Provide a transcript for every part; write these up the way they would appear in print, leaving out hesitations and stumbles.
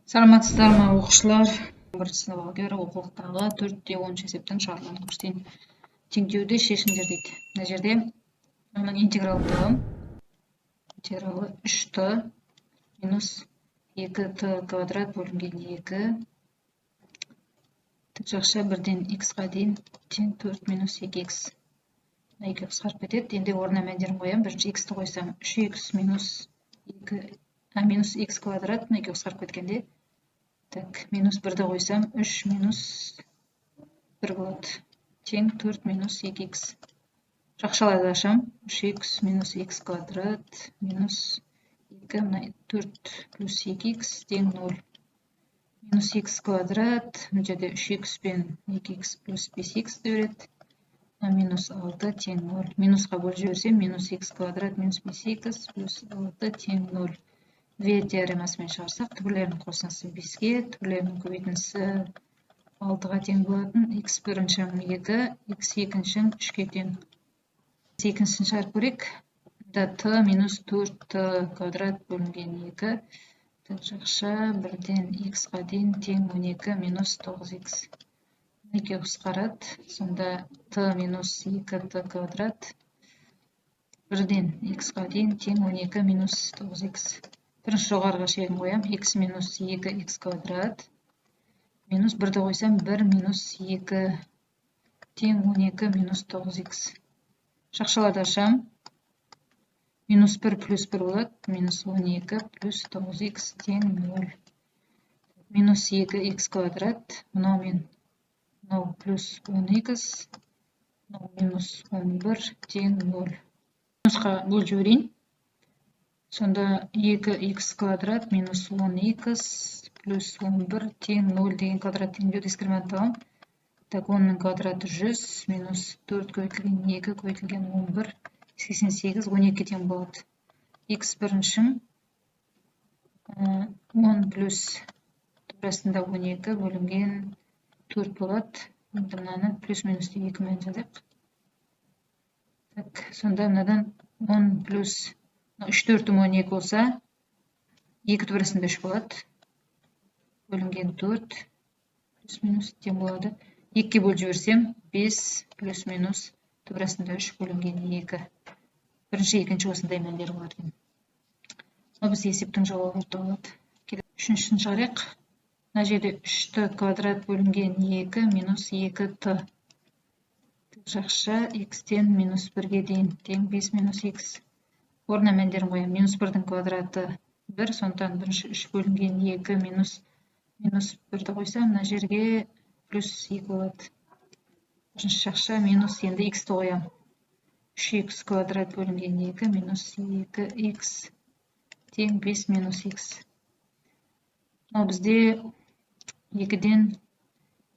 Саламатсыздар ма, оқушылар? Бірінші сынып алгебра оқулықтағы 4-10 есептің шығарылуын көрсетейін. Теңдеуді шешіңдер дейді. Мына жерде мынаның интегралын табамын. Интегралы 3t минус 2t квадрат бөлінген 2 тік жақша 1-ден x-қа дейін тең 4 минус 2x. Мына екеуі қысқарып кетеді. Енді орнына мәндерін қоямын. Бірінші x-ті қойсам, 3x минус 2, минус x квадрат, мына екеуі қысқарып кеткенде. Так, минус 1-ді қойсам, 3 минус 1 болады. Тең 4 минус 2x. Жақшаларды ашам. 3x минус x квадрат минус 2, мына 4 плюс 2x тең 0. Минус x квадрат, мына жерде 3x пен 2x плюс 5x береді. Минус 6 тең 0. Минусқа бөліп жіберсем, минус x квадрат минус 5x плюс 6 тең 0. Виет теоремасымен шығарсақ, түбірлерінің қосындысы 5-ке, түбірлерінің көбейтіндісі 6-ға тең болатын. X біріншім 2, x екіншім 3-ке тең. Екіншісін шығарып көрейік. Да, t минус 4t квадрат бөлінген 2 тік жақша 1-ден x-қа дейін тең 12 минус 9x. Екеуі қысқарады. Сонда t минус 2t квадрат 1-ден x-қа дейін тең 12 минус 9x. Бірінші жоғарғы шегін қоямын. X минус 2x квадрат минус 1-ді қойсам, 1 минус 2 тең 12 минус 9x. Жақшаларды ашамын. Минус 1 плюс 1 болады. Минус 12 плюс 9x тең 0. Минус 2x квадрат, мынау мен мынау плюс 10x, мынау минус 11 тең 0. Минусқа бөліп жіберейін. Сонда 2х квадрат минус 10х плюс 11 тең 0 деген квадрат теңдеу дискриминант табамын. Так, 10-ның квадраты 100, минус 4 көбейтілген 2 көбейтілген 11, 88, 12 тең болады. Х біріншім 10 плюс түбір астында 12 бөлінген 4 болады. Енді мынаны плюс минус 2 мен жазайық. Так, сонда мынадан 10 плюс үш төртім 12 болса, екі түбір астында үш болады, бөлінген төрт плюс минус тең болады. Екіге бөліп жіберсем, 5 плюс минус түбір астында үш бөлінген екі. Бірінші, екінші осындай мәндер болады екен. Мынау бізде есептің жауабы болып табылады. Үшіншісін шығарайық. Мына жерде үш т квадрат бөлінген екі минус екі т жақша x-тен минус бірге дейін тең бес минус x. Орнына мәндерін қоямын. Минус бірдің квадраты бір, сондықтан бірінші үш бөлінген екі минус минус бірді қойсам, мына жерге плюс екі болады. Бірінші жақша минус, енді х-ті қоямын. Үш х квадрат бөлінген екі минус екі х тең бес минус х. Мынау бізде екіден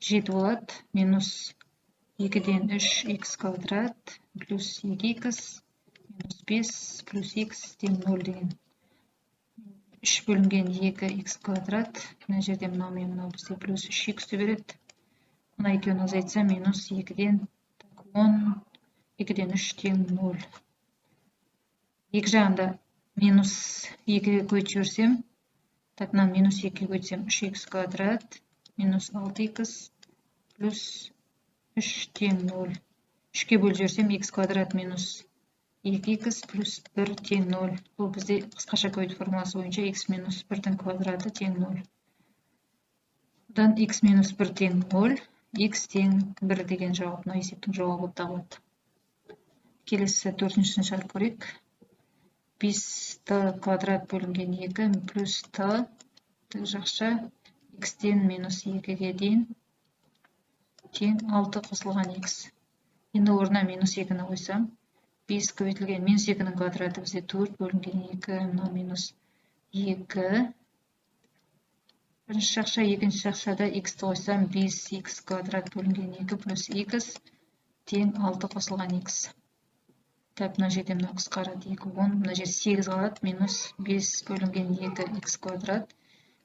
жеті болады, минус екіден үш х квадрат плюс екі х минус бес плюс х тең нөл деген. Үш бөлінген екі х квадрат, мына жерде мынау мен мынау бізде плюс үш х береді. Мына екеуін азайтсам, минус екіден 10, екіден үш тең нөл. Екі жағында минус екіге көбейтіп жіберсем, так, мынаны минус екіге көбейтсем, үш х квадрат минус алты х плюс үш тең нөл. Үшке бөліп жіберсем, х квадрат минус екі х плюс бір тең нөл. Бұл бізде қысқаша көбейту формуласы бойынша х минус бірдің квадраты тең нөл. Бұдан х минус бір тең нөл, х тең бір деген жауап мына есептің жауабы болып табылады. Келесі төртіншісін шығарып көрейік. Бес т квадрат бөлінген екі плюс т жақша х-тен минус екіге дейін тең алты қосылған х. Енді орнына минус екіні қойсам, бес көбейтілген минус екінің квадраты бізде төрт бөлінген екі, мынау минус екі. Бірінші жақша, екінші жақшада х-ті қойсам, бес х квадрат бөлінген екі плюс х тең алты қосылған х. Так, мына жерде мынау қысқарады, екі, 10, мына жерде сегіз қалады, минус бес бөлінген екі х квадрат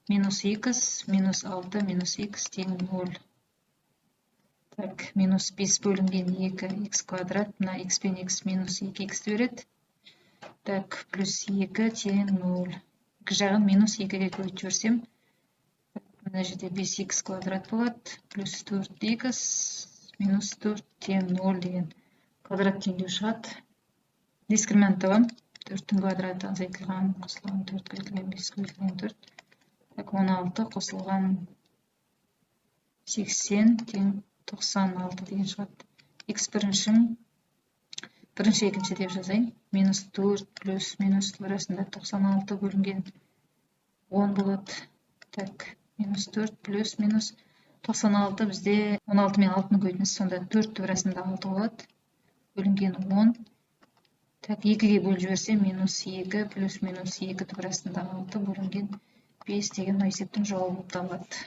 минус х минус алты минус х тең нөл. Так, минус бес бөлінген екі х квадрат, мына х пен х минус екі х береді. Так, плюс екі тең нөл. Екі жағын минус екіге көбейтіп жіберсем. Мына жерде 5 х квадрат болады, плюс 4 х минус 4 тең 0 деген квадрат теңдеу шығады. Дискриминант табамын. Төрттің квадраты азайтылған, қосылған 4, көбейтілген 5, көбейтілген 4. Так, 16 қосылған 80 тең 96 деген шығады. Х біріншім, бірінші, екінші деп жазайын. Минус 4 плюс минус арасында 96 бөлінген 10 болады. Так, минус 4 плюс минус 96 бізде 16 мен 6-ның көбейтіндісі, сонда 4 түбір астында 6 болады, бөлінген 10. Так, екіге бөліп жіберсем, минус 2 плюс минус 2 түбір астында 6 бөлінген 5 деген мына есептің жауабы болып табылады.